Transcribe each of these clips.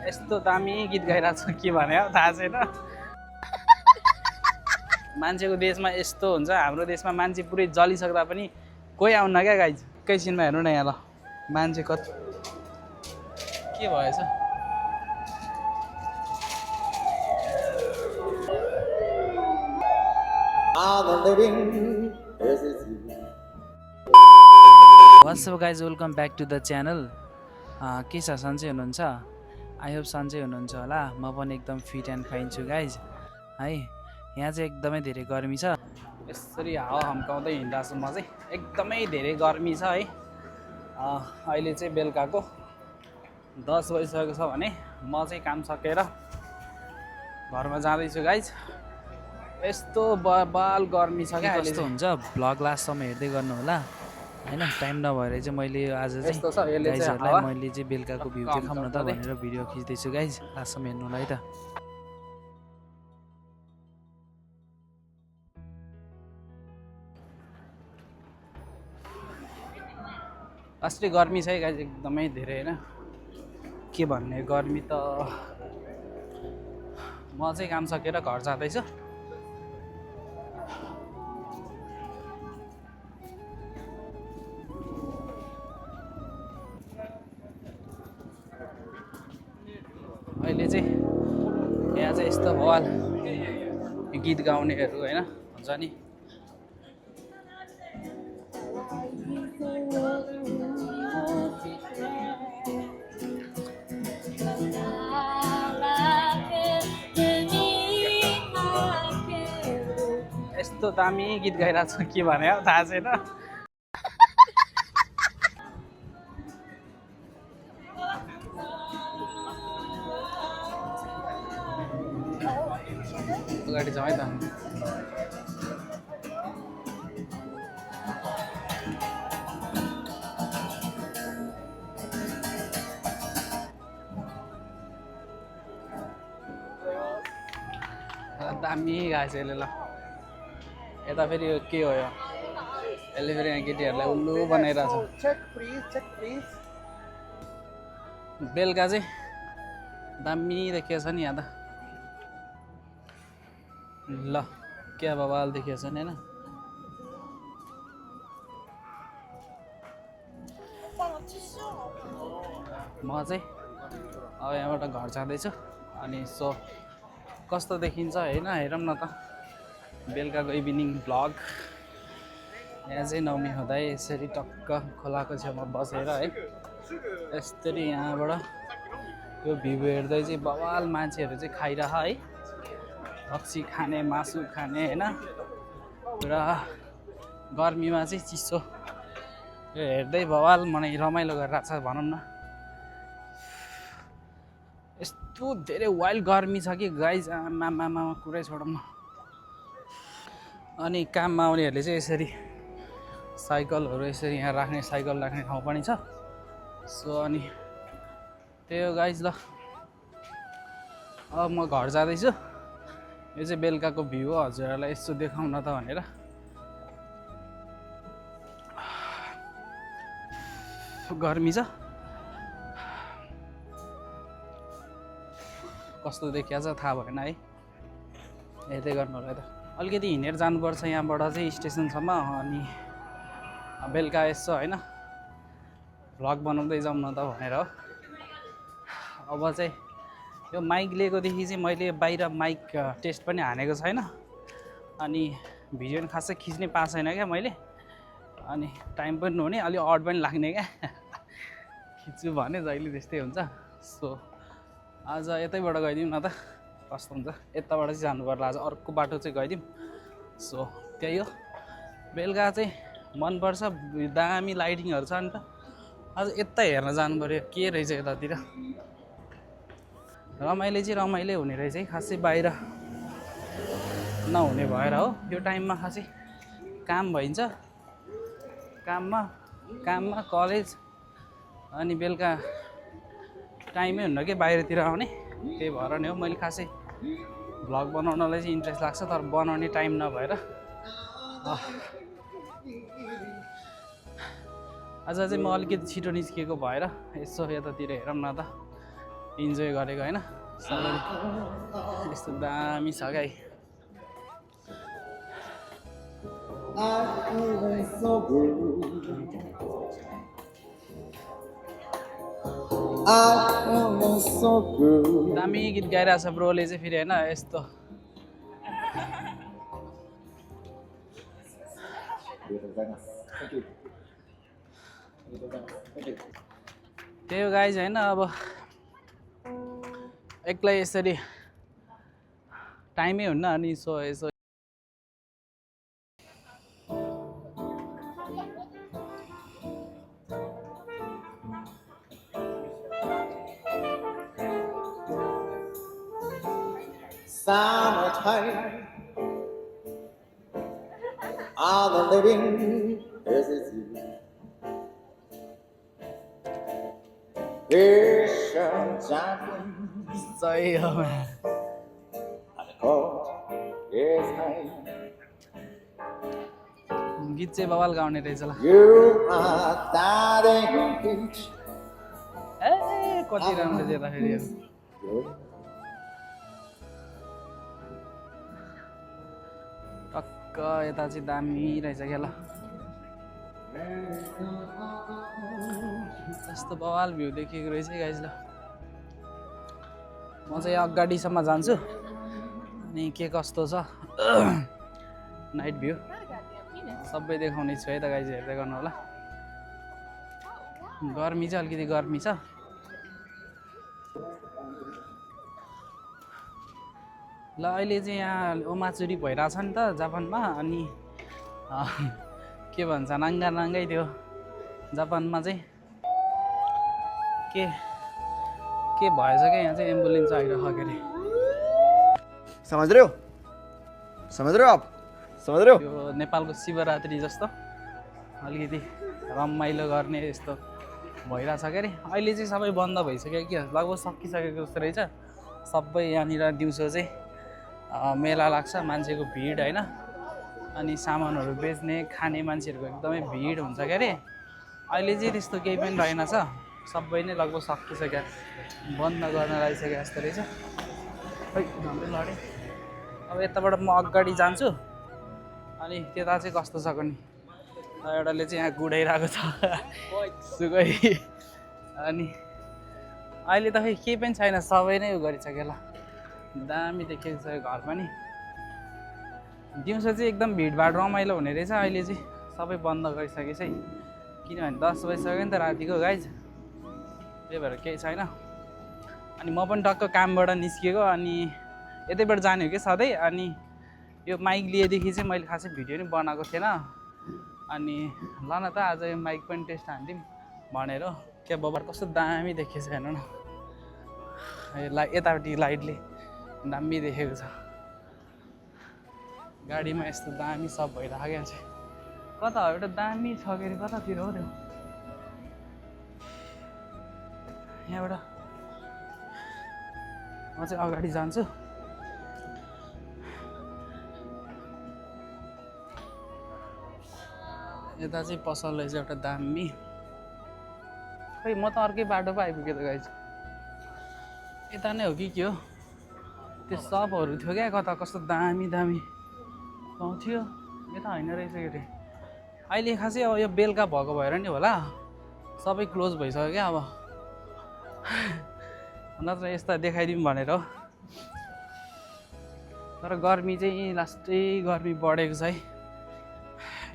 यस्तो दामी गीत गाइरहेको छ के भने थाहा छैन। मान्छेको देशमा यस्तो हुन्छ, हाम्रो देशमा मान्छे पुरै जलिसक्दा पनि कोही आउन क्या गाइज। एकैछिनमा हेर्नु न यहाँ ल मान्छे कति के भएछ। What's up guys, welcome back to the channel. के छ सन्चै हुनुहुन्छ? आई होप सन्चै हुनुहुन्छ होला। म पनि एकदम फिट एन्ड फाइन छु गाइज है। यहाँ चाहिँ एकदमै धेरै गर्मी छ। यसरी हावा हम्काउँदै हिँडिरहेको छु म चाहिँ। एकदमै धेरै गर्मी छ है। अहिले चाहिँ बेलुकाको 10 बजिसकेको छ भने म चाहिँ काम सकेर घरमा जाँदैछु गाइज। यस्तो बबाल गर्मी छ क्या। कस्तो हुन्छ भ्लग लास्टसम्म हेर्दै गर्नु होला हैन। टाइम नभएर चाहिँ मैले आज चाहिँ गाइजहरूलाई मैले चाहिँ बेलुकाको भ्यू देखाउँ न त भनेर भिडियो खिच्दैछु गाइज। लास्टसम्म हेर्नु होला है त। अस्ति गर्मी छ है गाइज, एकदमै धेरै हैन। के भन्ने गर्मी त। म चाहिँ काम सकेर घर जाँदैछु। अहिले चाहिँ यहाँ चाहिँ यस्तो बवाल गीत गाउनेहरू होइन हुन्छ नि। यस्तो दामी गीत गाइरहेको छ के भने थाहा छैन। गाडी जाउँ है त। दामी गाएछ यसले ल। यता फेरि यो के हो यो, यसले फेरि यहाँ केटीहरूलाई उल्लु बनाइरहेछ। बेलुका चाहिँ दामी देखिएछ नि यहाँ त ल। क्या बवाल देखिएछ नि होइन। म चाहिँ अब यहाँबाट घर जाँदैछु अनि सो कस्तो देखिन्छ होइन हेरौँ न त बेलुकाको इभिनिङ भ्लग। यहाँ चाहिँ नौमी हुँदै यसरी टक्क खोलाको छेउमा बसेर है यसरी यहाँबाट यो भ्यू हेर्दै चाहिँ बवाल मान्छेहरू चाहिँ खाइरह है। रक्सी खाने, मासु खाने होइन। र गर्मीमा चाहिँ चिसो यो हेर्दै बवाल मलाई रमाइलो गरिरहेको छ भनौँ न। यस्तो धेरै वाइल्ड गर्मी छ कि गाइज, आमामा कुरै छोडौँ न। अनि काममा आउनेहरूले चाहिँ यसरी साइकलहरू यसरी यहाँ राख्ने, साइकल राख्ने ठाउँ पनि छ। सो अनि त्यही हो गाइज ल। अब म घर जाँदैछु। यो चाहिँ बेलुकाको भ्यू हो, हजुरहरूलाई यसो देखाउँ न त भनेर। गर्मी छ कस्तो देखिया छ थाहा भएन है। हेर्दै गर्नु होला त। अलिकति हिँडेर जानुपर्छ यहाँबाट चाहिँ स्टेसनसम्म। अनि बेलुका यसो होइन भ्लग बनाउँदै जाउँ न त भनेर हो। अब चाहिँ यो माइक लिएकोदेखि चाहिँ मैले बाहिर माइक टेस्ट पनि हानेको छैन। अनि भिडियो पनि खासै खिच्नै पाएको छैन क्या मैले। अनि टाइम पनि नहुने, अलि अड पनि लाग्ने क्या खिच्छु भने जहिले त्यस्तै हुन्छ। सो आज यतैबाट गइदिउँ न त कस्तो हुन्छ। यताबाट चाहिँ जानु पर्ला आज, अर्को बाटो चाहिँ गइदिउँ। सो त्यही हो। बेलुका चाहिँ मनपर्छ, दामी लाइटिङहरू छ नि त। आज यता हेर्न जानु पऱ्यो के रहेछ यतातिर। रमाइलो चाहिँ रमाइलो हुने रहेछ है, खासै बाहिर नहुने भएर हो। यो टाइममा खासै काम भइन्छ, काममा कलेज अनि बेलुका टाइमै हुन्न कि बाहिरतिर आउने। त्यही भएर नि हो मैले खासै भ्लग बनाउनलाई चाहिँ इन्ट्रेस्ट लाग्छ, तर बनाउने टाइम नभएर आज चाहिँ म अलिकति छिटो निस्किएको भएर यसो यतातिर हेरौँ न त इन्जोय गरेको होइन सबैले यस्तो दामी छ क्या दामी गीत गाइरहेछ ब्रोले चाहिँ फेरि होइन यस्तो त्यही हो गाइज होइन अब एक्लै यसरी टाइमै हुन्न अनि यसो Summertime, all the living is you. Vision jumping, सही हो and the cold is high. गीत चाहिँ बवाल गाउने रहेछ ल You are standing on beach. ए कति राम्रो देख्दा फेरि टक्क यता चाहिँ दामी रहेछ क्या ल यस्तो बवाल भ्यू देखिएको रहेछ गाइज ल म चाहिँ अगाडिसम्म जान्छु अनि के कस्तो छ नाइट भ्यू सबै देखाउने छु है त गाइज हेर्दै गर्नु होला गर्मी चाहिँ अलिकति गर्मी छ ल अहिले चाहिँ यहाँ ओमाचुरी भइरहेछ नि त जापानमा अनि के भन्छ नाङ्गै थियो जापानमा चाहिँ के भएछ क्या यहाँ चाहिँ एम्बुलेन्स आइरहेको के अरे समझ रहे हो आप समझ रहे हो त्यो नेपालको शिवरात्रि जस्तो अलिकति रमाइलो गर्ने यस्तो भइरहेछ के अरे अहिले चाहिँ सबै बन्द भइसक्यो कि लगभग सकिसकेको जस्तो रहेछ सबै यहाँनिर दिउँसो चाहिँ मेला लाग्छ मान्छेको भिड होइन अनि सामानहरू बेच्ने खाने मान्छेहरूको एकदमै भिड हुन्छ क्या अरे अहिले चाहिँ त्यस्तो केही पनि रहेनछ सबै नै लगभग सकिसक्यो बन्द गर्न लागिसक्यो जस्तो रहेछ खै झन्डै लडेँ अब यताबाट म अगाडि जान्छु अनि त्यता चाहिँ कस्तो छ नि एउटाले चाहिँ यहाँ गुडाइरहेको छ सुकै अनि अहिले त खै केही पनि छैन सबै नै उ गरिसक्यो ल दामी देखेको छ घर पनि दिउँसो चाहिँ एकदम भिडभाड रमाइलो हुने रहेछ अहिले चाहिँ सबै बन्द गरिसकेछ है किनभने 10 बजिसक्यो नि त रातिको गाइज त्यही भएर केही छैन अनि म पनि टक्क कामबाट निस्किएको अनि यतैबाट जाने हो कि सधैँ अनि यो माइक लिएदेखि चाहिँ मैले खासै भिडियो नि बनाएको थिएन अनि ल न त आज यो माइक पनि टेस्ट हान्थ्यौँ भनेर के बबर कस्तो दामी देखेछ हेर्नु न यतापट्टि लाइटले दामी देखेको छ गाडीमा यस्तो दामी सब भइरहेको छ कता हो एउटा दामी छ के अरे कतातिर हो त्यो यहाँबाट म चाहिँ अगाडि जान्छु यता चाहिँ पसल रहेछ एउटा दामी खै म त अर्कै बाटो पो आइपुगेँ त गाइज यता नै हो कि के हो त्यो सबहरू थियो क्या कता कस्तो दामी पाउँथ्यो यता होइन रहेछ के अरे अहिले खासै अब यो बेलुका भएको भएर नि होला सबै क्लोज भइसक्यो क्या अब नत्र यस्ता देखाइदिउँ भनेर हो तर गर्मी चाहिँ लास्टै गर्मी बढेको छ है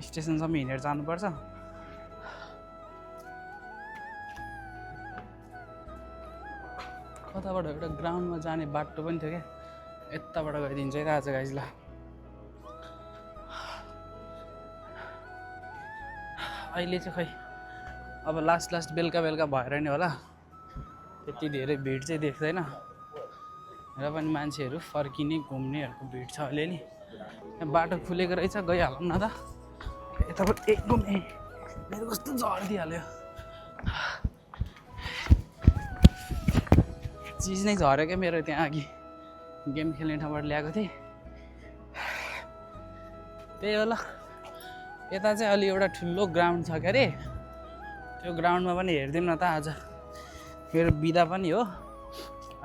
स्टेसनसम्म हिँडेर जानुपर्छ कताबाट एउटा ग्राउन्डमा जाने बाटो पनि थियो क्या यताबाट गइदिन्छ है आज गाइज ल अहिले चाहिँ खै अब लास्ट बेलुका भएर नि होला त्यति धेरै भिड चाहिँ देख्दैन र पनि मान्छेहरू फर्किने घुम्नेहरूको भिड छ अलिअलि यहाँ बाटो खुलेको रहेछ गइहालौँ न त यताबाट एकदम मेरो कस्तो झरिदिइहाल्यो चिज नै झऱ्यो क्या मेरो त्यहाँ अघि गेम खेल्ने ठाउँबाट ल्याएको थिएँ त्यही होला यता चाहिँ अलि एउटा ठुलो ग्राउन्ड छ क्या अरे त्यो ग्राउन्डमा पनि हेरिदिउँ न त आज मेरो बिदा पनि हो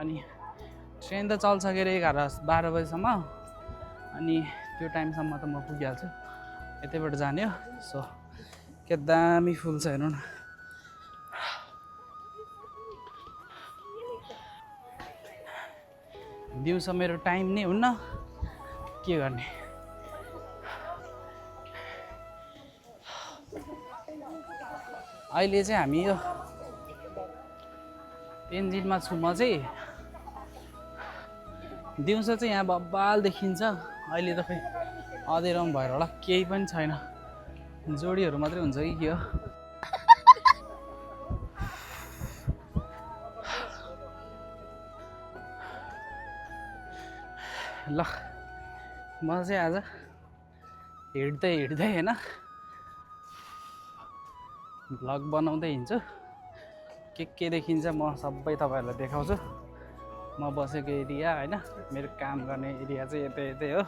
अनि ट्रेन त चल्छ के अरे 11-12 बजीसम्म अनि त्यो टाइमसम्म त म पुगिहाल्छु यतैबाट जाने हो सो के दामी फुल छ हेर्नु न दिउँसो मेरो टाइम नै हुन्न के गर्ने अहिले चाहिँ हामी यो तेन्जिनमा छु म चाहिँ दिउँसो चाहिँ यहाँ बब्बाल देखिन्छ अहिले त खै अँधेरो पनि भएर होला केही पनि छैन जोडीहरू मात्रै हुन्छ कि के हो ल म चाहिँ आज हिँड्दै होइन भ्लग बनाउँदै हिँड्छु के देखिन्छ म सबै तपाईँहरूलाई देखाउँछु म बसेको एरिया होइन मेरो काम गर्ने एरिया चाहिँ यतै हो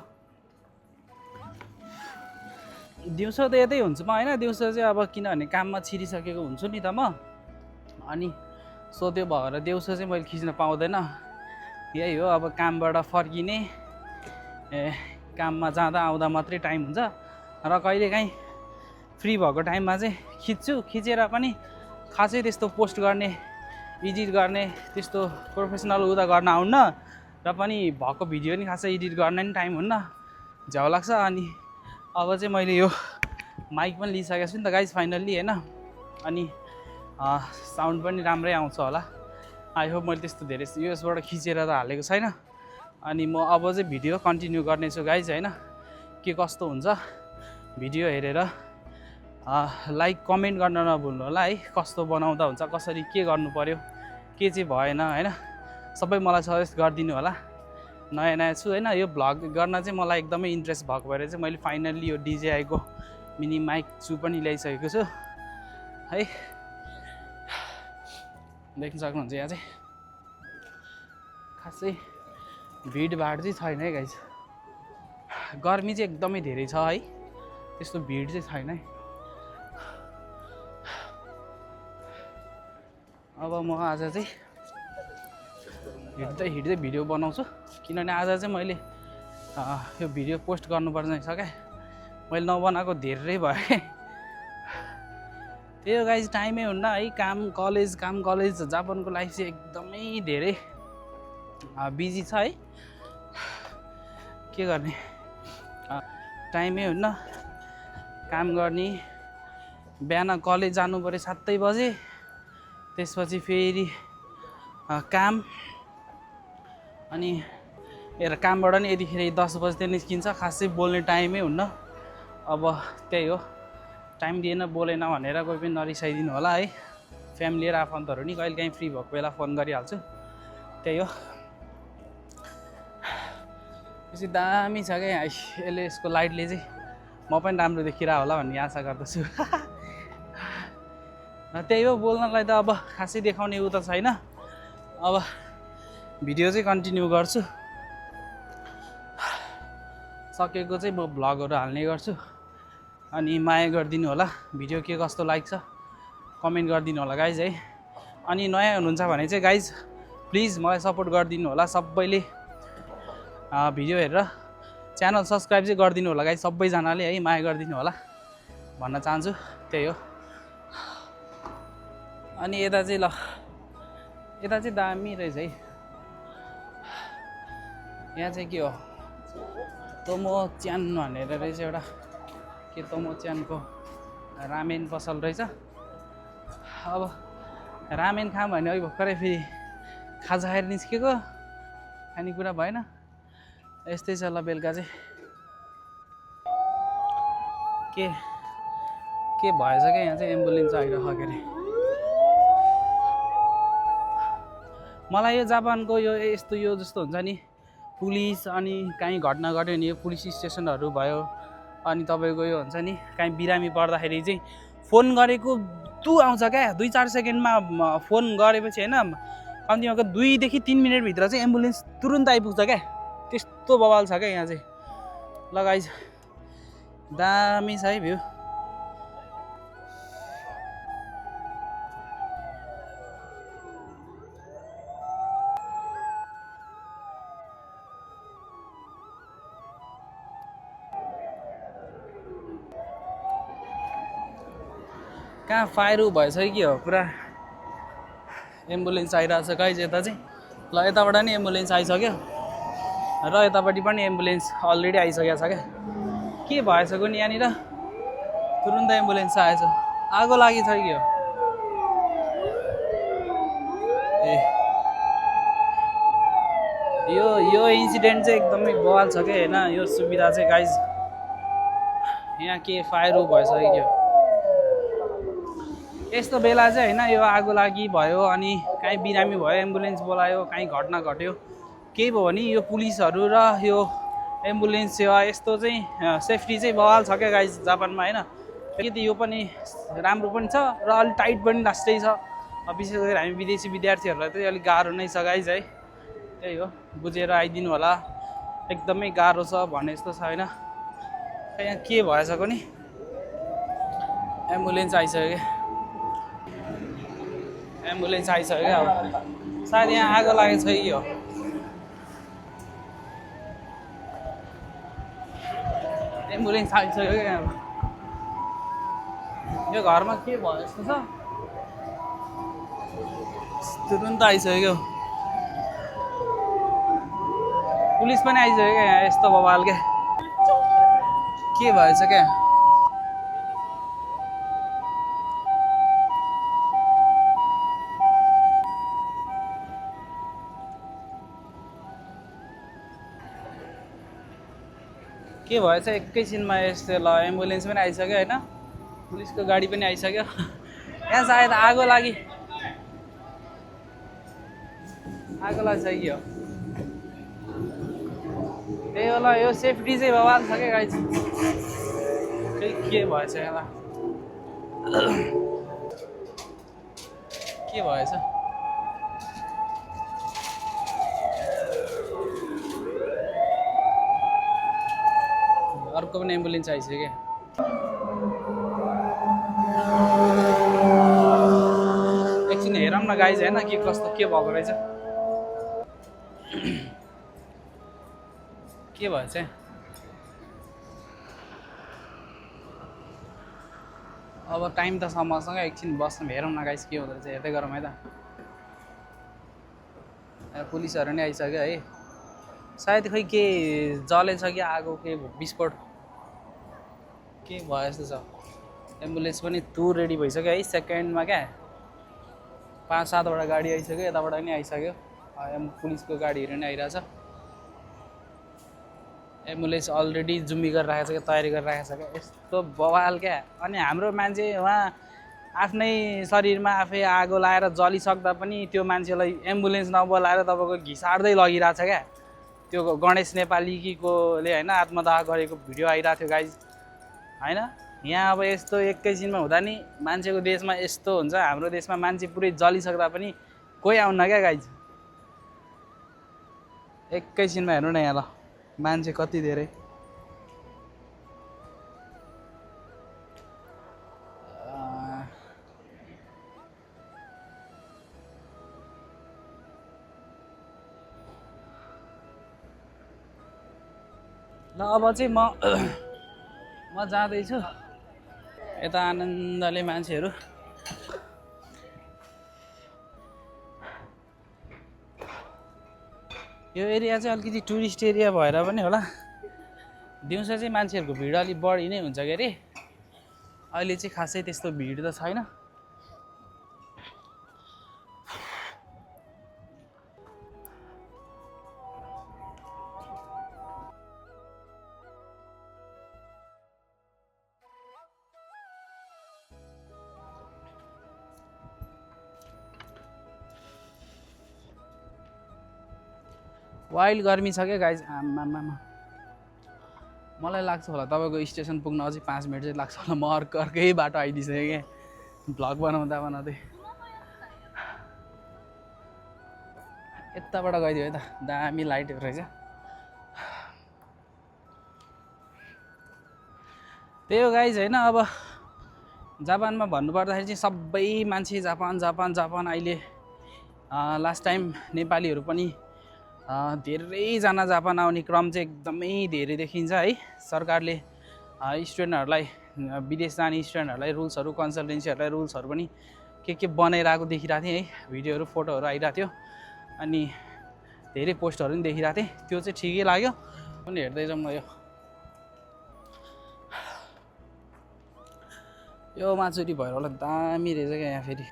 दिउँसो त यतै हुन्छु म होइन दिउँसो चाहिँ अब किनभने काममा छिरिसकेको हुन्छु नि त म अनि सो त्यो भएर दिउँसो चाहिँ मैले खिच्न पाउँदैन यही हो अब कामबाट फर्किने काममा जाँदा आउँदा मात्रै टाइम हुन्छ र कहिलेकाहीँ फ्री भएको टाइममा चाहिँ खिचेर पनि खासै त्यस्तो पोस्ट गर्ने एडिट गर्ने त्यस्तो प्रोफेसनल उता गर्न आउन्न र पनि भएको भिडियो नि खासै एडिट गर्न नि टाइम हुन्न झ्याउ लाग्छ अनि अब चाहिँ मैले यो माइक पनि लिइसकेको छु नि त गाइज फाइनल्ली होइन अनि साउन्ड पनि राम्रै आउँछ होला आई होप मैले त्यस्तो धेरै युएसबाट खिचेर त हालेको छैन अनि म अब चाहिँ भिडियो कन्टिन्यू गर्नेछु गाइज होइन के कस्तो हुन्छ भिडियो हेरेर लाइक कमेन्ट गर्न नभुल्नु होला है कस्तो बनाउँदा हुन्छ कसरी के गर्नु पर्यो के चाहिँ भएन होइन सबै मलाई सजेस्ट गरिदिनु होला नयाँ छु होइन यो भ्लग गर्न चाहिँ मलाई एकदमै इन्ट्रेस्ट भएको भएर चाहिँ मैले फाइनल्ली यो DJI-को मिनी माइक पनि ल्याइसकेको छु है देख्न सक्नुहुन्छ यहाँ चाहिँ खासै भिडभाड चाहिँ छैन है गाइज गर्मी चाहिँ एकदमै धेरै छ है त्यस्तो भिड चाहिँ छैन है अब म आज चाहिँ हिँड्दै भिडियो बनाउँछु किनभने आज चाहिँ मैले यो भिडियो पोस्ट गर्नुपर्ने छ क्या मैले नबनाएको धेरै भयो त्यही हो गाइज टाइमै हुन्न है काम कलेज जापानको लाइफ चाहिँ एकदमै धेरै बिजी छ है के गर्ने टाइमै हुन्न काम गर्ने बिहान कलेज जानु पऱ्यो 7 बजे त्यसपछि फेरि काम अनि कामबाट नि यतिखेर 10 बजे निस्किन्छ खासै बोल्ने टाइमै हुन्न अब त्यही हो टाइम दिएन बोलेन भनेर कोही पनि नरिसाइदिनु होला है फ्यामिली र आफन्तहरू नि कहिलेकाहीँ फ्री भएको बेला फोन गरिहाल्छु त्यही हो बेसी दामी छ क्या यसले यसको लाइटले चाहिँ म पनि राम्रो देखिरह होला भन्ने आशा गर्दछु त्यही हो बोल्नलाई त अब खासै देखाउने उ त छैन अब भिडियो चाहिँ कन्टिन्यू गर्छु सकेको चाहिँ म भ्लगहरू हाल्ने गर्छु अनि माया गरिदिनु होला भिडियो के कस्तो लाग्छ कमेन्ट गरिदिनु होला गाइज है अनि नयाँ हुनुहुन्छ भने चाहिँ गाइज प्लिज मलाई सपोर्ट गरिदिनु होला सबैले भिडियो हेरेर च्यानल सब्सक्राइब चाहिँ गरिदिनु होला गाइज सबैजनाले है माया गरिदिनु होला भन्न चाहन्छु त्यही हो अनि यता चाहिँ ल यता चाहिँ दामी रहेछ है यहाँ चाहिँ के हो तोमो च्यान भनेर रहेछ एउटा के तोमो च्यानको रामेन पसल रहेछ अब रामेन खाम भने अहिले भर्खरै फेरि खाजा खाएर निस्केको खानेकुरा भएन यस्तै छ ल बेलुका चाहिँ के भएछ क्या यहाँ चाहिँ एम्बुलेन्स आइरहेको के अरे मलाई यो जापानको यो यस्तो यो जस्तो हुन्छ नि पुलिस अनि काहीँ घटना घट्यो भने यो पुलिस स्टेसनहरू भयो अनि तपाईँको यो हुन्छ नि काहीँ बिरामी पर्दाखेरि चाहिँ फोन गरेको आउँछ क्या 2-4 सेकेन्डमा फोन गरेपछि होइन कम्तीमा 2देखि 3 मिनटभित्र चाहिँ एम्बुलेन्स तुरुन्त आइपुग्छ क्या त्यस्तो बवाल छ क्या यहाँ चाहिँ ल गाइज दामी छ है भ्यू कहाँ फायर भएछ कि हो पुरा एम्बुलेन्स आइरहेछ गाइज यता चाहिँ ल यताबाट नि एम्बुलेन्स आइसक्यो र यतापट्टि पनि एम्बुलेन्स अलरेडी आइसकेको छ क्या के भएछ कुनि यहाँनिर तुरुन्त एम्बुलेन्स आएछ आगो लागि छ कि हो ए यो इन्सिडेन्ट चाहिँ एकदमै बवाल छ क्या होइन यो सुविधा चाहिँ गाइज यहाँ के फायर भएछ कि के हो यस्तो बेला चाहिँ होइन यो आगो लागि भयो अनि काहीँ बिरामी भयो एम्बुलेन्स बोलायो काहीँ घटना घट्यो केही भयो भने यो पुलिसहरू र यो एम्बुलेन्स सेवा यस्तो चाहिँ सेफ्टी चाहिँ बवाल छ क्या गाइज जापानमा होइन कि त यो पनि राम्रो पनि छ र अलिक टाइट पनि लास्टै छ विशेष गरी हामी विदेशी विद्यार्थीहरूलाई चाहिँ अलिक गाह्रो नै छ गाइज है त्यही हो बुझेर आइदिनु होला एकदमै गाह्रो छ भने जस्तो छ होइन यहाँ के भएछ नि एम्बुलेन्स आइसक्यो एम्बुलेन्स आइसक्यो क्या अब सायद यहाँ आगो लागेको छ कि हो एम्बुलेन्स आइसक्यो क्या अब यो घरमा के भयो जस्तो छ तुरुन्त आइसक्यो पुलिस पनि आइसक्यो क्या यहाँ यस्तो बवाल क्या के भएछ क्या के भएछ एकैछिनमा यस्तो ल एम्बुलेन्स पनि आइसक्यो होइन पुलिसको गाडी पनि आइसक्यो यहाँ सायद आगो लागिसक्यो हो त्यही होला यो सेफ्टी चाहिँ बवाल छ क्या गाइज के भएछ यहाँ के भएछ अर्को पनि एम्बुलेन्स आइसक्यो क्या एकछिन हेरौँ न गाइज होइन के कस्तो के भएको रहेछ के भएछ अब टाइम त समयसँग एकछिन बस्न हेरौँ न गाइस के हुँदो रहेछ हेर्दै गरौँ है त पुलिसहरू नै आइसक्यो है सायद खै के जलेछ कि आगो के विस्फोट के भयो जस्तो छ एम्बुलेन्स पनि टुर रेडी भइसक्यो है सेकेन्डमा क्या 5-7वटा गाडी आइसक्यो यताबाट नि आइसक्यो पुलिसको गाडीहरू नि आइरहेछ एम्बुलेन्स अलरेडी जुम्मी गरेर राखेको छ क्या तयारी गरेर राखेको छ क्या यस्तो बवाल क्या अनि हाम्रो मान्छे उहाँ आफ्नै शरीरमा आफै आगो लाएर जलिसक्दा पनि त्यो मान्छेलाई एम्बुलेन्स नबोलाएर तपाईँको घिसार्दै लगिरहेछ क्या त्यो गणेश नेपाली कोले होइन आत्मदाह गरेको भिडियो आइरहेको थियो गाइज होइन यहाँ अब यस्तो एकैछिनमा हुँदा नि मान्छेको देशमा यस्तो हुन्छ हाम्रो देशमा मान्छे पुरै जलिसक्दा पनि कोही आउन्न क्या गाइज एकैछिनमा हेर्नु न यहाँ ल मान्छे कति धेरै ल अब चाहिँ म जाँदैछु यता आनन्दले मान्छेहरू यो एरिया चाहिँ अलिकति टुरिस्ट एरिया भएर पनि होला दिउँसो चाहिँ मान्छेहरूको भिड अलिक बढी नै हुन्छ के अरे अहिले चाहिँ खासै त्यस्तो भिड त छैन वाइल्ड गर्मी छ क्या गाइज आमामा मलाई लाग्छ होला तपाईँको स्टेसन पुग्न अझै 5 मिनट चाहिँ लाग्छ होला म अर्कै बाटो आइदिसकेँ क्या भ्लग बनाउँदा यताबाट गइदियो है त दामी लाइटहरू रहेछ त्यही हो गाइज होइन अब जापानमा भन्नुपर्दाखेरि चाहिँ सबै मान्छे जापान अहिले लास्ट टाइम नेपालीहरू पनि धेरैजना जापान आउने क्रम चाहिँ एकदमै धेरै देखिन्छ है सरकारले स्टुडेन्टहरूलाई विदेश जाने स्टुडेन्टहरूलाई रुल्सहरू कन्सल्टेन्सीहरूलाई रुल्सहरू पनि के बनाइरहेको देखिरहेको थिएँ है भिडियोहरू फोटोहरू आइरहेको थियो अनि धेरै पोस्टहरू पनि देखिरहेको थिएँ त्यो चाहिँ ठिकै लाग्यो पनि हेर्दै जाउँ न यो माचुरी भएर होला दामी रहेछ क्या यहाँ फेरि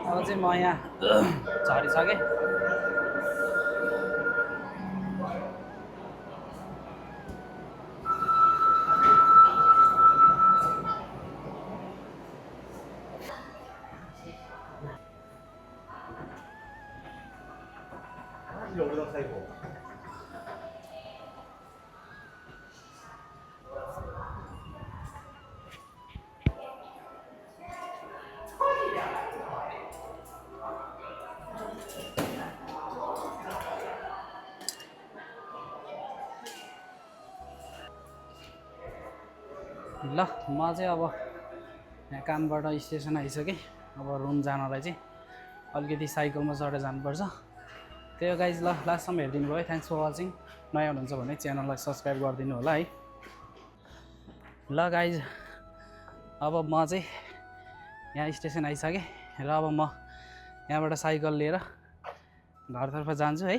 अब चाहिँ म यहाँ झरिसकेँ ल म चाहिँ अब यहाँ कामबाट स्टेसन आइसकेँ अब रुम जानलाई चाहिँ अलिकति साइकलमा चढेर जानुपर्छ त्यही हो गाइज ल लास्टसम्म हेरिदिनु भयो थ्याङ्क्स फर वाचिङ नयाँ हुनुहुन्छ भने च्यानललाई सब्सक्राइब गरिदिनु होला है ल गाइज अब म चाहिँ यहाँ स्टेसन आइसकेँ र अब म यहाँबाट साइकल लिएर घरतर्फ जान्छु है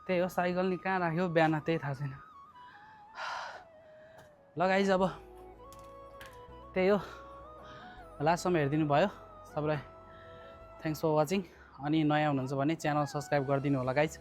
त्यही हो साइकल नि कहाँ राख्यो बिहान त्यही थाहा छैन ल गाइज अब त्यही हो लास्टसम्म हेरिदिनु भयो सबैलाई थ्याङ्क्स फर वाचिङ अनि नयाँ हुनुहुन्छ भने च्यानल सब्सक्राइब गरिदिनु होला गाइज